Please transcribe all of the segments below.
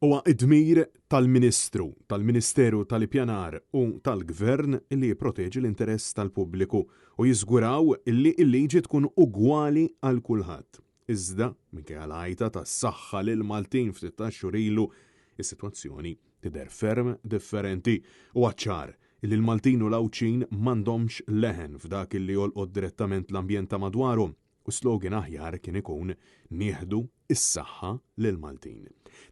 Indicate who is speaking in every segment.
Speaker 1: Huwa d-dmir tal-Ministru, tal-Ministeru tal-Ippjanar u tal-Gvern li jipproteġi l-interess tal-pubbliku u jiżguraw li l-liġi tkun ugwali għal kulħadd. Iżda, minkejja l-għajta ta' saħħa lill-Maltin ftit tax-xhur ilu, is-sitwazzjoni tidher ferm differenti. Huwa ċar li l-Maltin u l-Għawdxin m'għandhomx leħen f'dak li jolqot direttament l-ambjent ta' madwarhom. U slogan aħjar kien ikun Nieħdu s-saħħa lill-Maltin.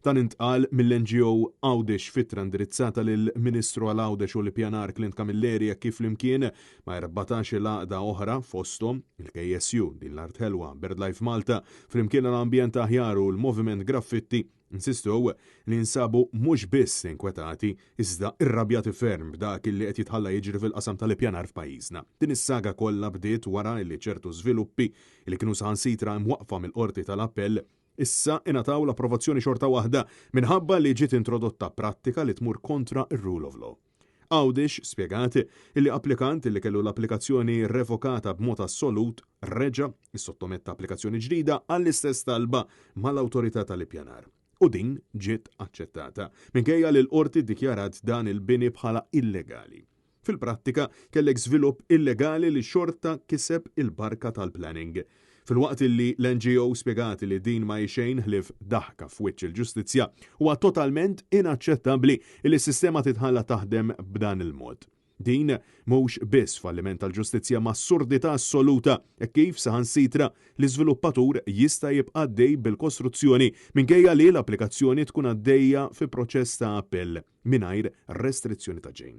Speaker 1: Dan intqal mill-NGO Għawdex f'ittra indirizzata lill-Ministru għal Għawdex u l-Ippjanar Clint Camilleri hekk kif flimkien ma' 14-il għaqda oħra fosthom il-KSU, Din l-Art Ħelwa, BirdLife Malta, Flimkien għal Ambjent Aħjar u l-Moviment Graffitti Insistew li jinsabu mhux biss inkwetati, iżda rrabjati ferm b'dak li qed jitħalla jiġri fil-qasam tal-ippjanar f'pajjiżna. Din is-saga kollha bdiet wara li ċertu żviluppi, li kienu saħansitra imwaqqfa mill-Qorti tal-Appell, issa ingħataw l-approvazzjoni xorta waħda minħabba li ġiet introdotta prattika li tmur kontra r-rule of law. Għawdex spjegat illi applikant li kellu l-applikazzjoni revokata b'mod assolut reġa' issottometta applikazzjoni ġdida għall-istess talba mal-Awtorità tal-Ippjanar u din ġiet aċċettata, minkejja li l-Qorti ddikjarat dan il-bini bħala illegali. Fil-prattika, kellek żvilupp illegali li xorta kiseb il-barka tal-planning. Filwaqt li l-NGO spjegat li din ma hi xejn ħlief daħka f'wiċċ il-ġustizzja, huwa totalment inaċċettabbli li s-sistema titħalla taħdem b'dan il-mod. Din mhux biss falliment tal-ġustizzja imma assurdità assoluta hekk kif saħansitra l-iżviluppatur jista' jibqa' għaddej bil-kostruzzjoni minkejja li l-applikazzjoni tkun għaddejja fi proċess ta' appell. mingħajr restrizzjoni ta' xejn.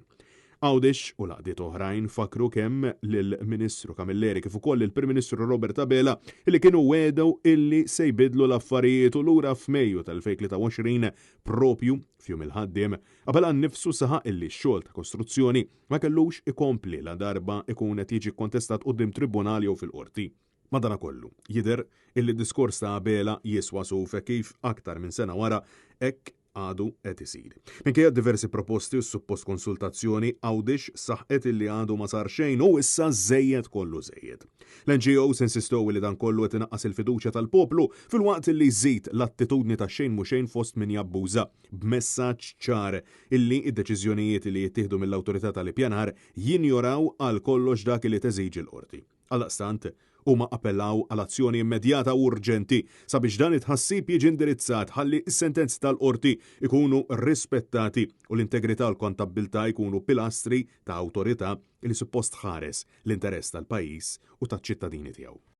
Speaker 1: Għawdex u l-għaqdiet oħrajn fakkru kemm lill-Ministru Camilleri kif ukoll lill-Prim Ministru Robert Abela li kienu wegħdew illi se jbiddlu l-affarijiet u lura f'Mejju tal-2023 propju f'Jum il-Ħaddiem, Abela nnifsu saħaq illi x-xogħol ta' kostruzzjoni ma kellux ikompli ladarba ikun qed jiġi kkontestat quddiem tribunal jew fil-Qorti. Madanakollu, jidher illi d-diskors ta' Abela jiswa suf hekk kif aktar minn sena wara hekk għadu qed isir. Minkejja diversi proposti u s-suppost konsultazzjoni, Għawdex saħqet illi għadu ma sar xejn u issa żejjed kollu żejjed. L-NGOs insistew illi dan kollu qed inaqqas il-fiduċja tal-poplu filwaqt illi jżid l-attitudni ta' xejn mhu xejn fost min jabbuża, b'messaġġ ċar illi d-deċiżjonijiet li jittieħdu mill-Awtorità tal-Ippjanar jinjoraw għal kollox dak illi teżiġi l-Qorti. Għaldaqstant, huma appellaw għal azzjoni immedjata u urġenti sabiex dan it-tħassib jiġi indirizzat ħalli s-sentenzi tal-Qorti jkunu rispettati u l-integrità u l kontabbiltà jkunu pilastri ta' awtorità li suppost tħares l-interess tal-pajjiż u taċ-ċittadini tiegħu.